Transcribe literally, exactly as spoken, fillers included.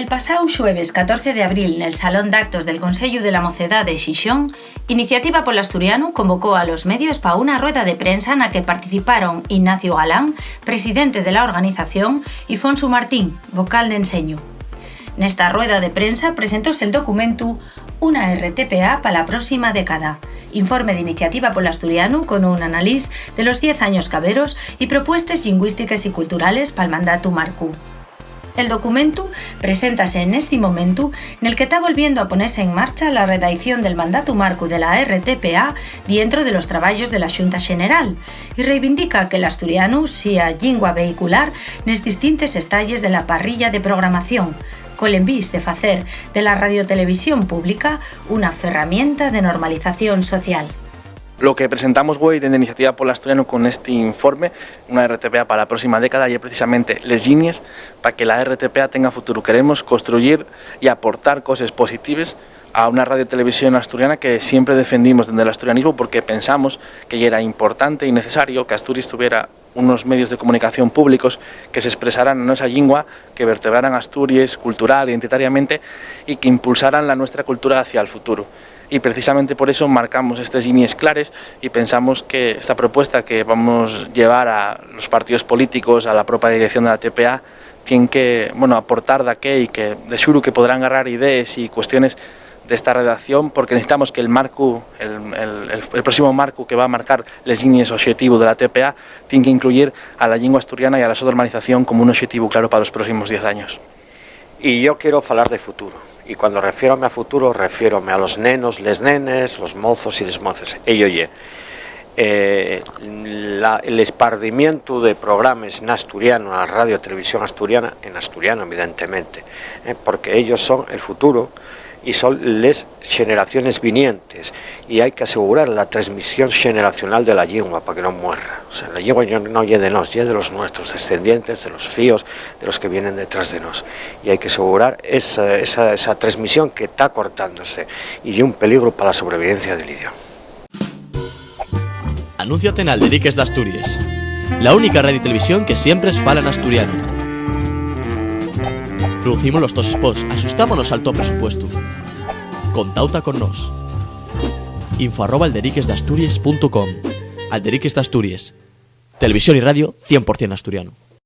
El pasáu xueves catorce de abril, nel Salón d'Actos del Consellu de la Mocedá de Xixón, Iniciativa pol Asturianu convocó a los medios pa una rueda de prensa na que participaron Ignacio Galán, presidente de la organización, y Fonsu Martín, vocal d'enseñu. Nesta rueda de prensa presentóse el documentu Una R T P A pa la próxima década, informe d'Iniciativa pol Asturianu con un analís de los diez años caberos y propuestes llingüístiques y culturales pal mandatu marcu. El documentu preséntase nesti momentu nel que ta volviendo a ponese en marcha la redaición del mandatu marcu de la R T P A dientro de los trabayos de la Xunta Xeneral y reivindica que l'asturianu sea llingua vehicular nes distintes estalles de la parrilla de programación, col envís de facer de la radiotelevisión pública una ferramienta de normalización social. Lo que presentamos güei dende Iniciativa pol Asturianu con esti informe, una R T P A pa la próxima década, ye precisamente les llinies pa que la R T P A tenga futuru. Queremos construyir y aportar coses positives a una radio televisión asturiana que siempre defendimos dende l'asturianismu, porque pensamos que yera importante y necesario que Asturies tuviera unos medios de comunicación públicos que s'espresaran na nuestra llingua, que vertebraran Asturies cultural, identitariamente, y que impulsaran la nuestra cultura hacia el futuro. Y precisamente por eso marcamos estes llinies clares y pensamos que esta propuesta que vamos llevar a los partidos políticos, a la propia dirección de la T P A, tien que, bueno, aportar daqué y que de xuru que podrán garrar idees y cuestiones d'esta redacción, porque necesitamos que el marcu, el, el, el, el próximo marcu que va a marcar les llinies oxetivu de la T P A, tien que incluyir a la llingua asturiana y a la so normalización como un oxetivu claro pa los próximos diez años. Y yo quiero falar de futuro. Y cuando refiérome a futuro, refiérome a los nenos, les nenes, los mozos y les moces. Ello ye, eh, la, el espardimientu de programes n'asturiano, na radio televisión asturiana, en asturiano, evidentemente, eh, porque ellos son el futuro y son les xeneraciones vinientes, y hai que asegurar la transmisión xeneracional de la llingua pa que non muerra. O sea, la llingua no, no ye de nós, ye de los nuestros descendientes, de los fíos, de los que vienen detrás de nós. Y hai que asegurar esa, esa, esa transmisión que ta cortándose, y ye un peligru pa la sobrevivencia del idioma. Anúnciate n'Alderiques d'Asturies, la única radio y televisión que siempre es fala n'asturianu. Producimos los tos spots, axustámonos al to presupuestu. Contauta con nós. Info arroba alderiquesdasturies punto com. Alderiques d'Asturies. Televisión y radio cien por cien asturiano.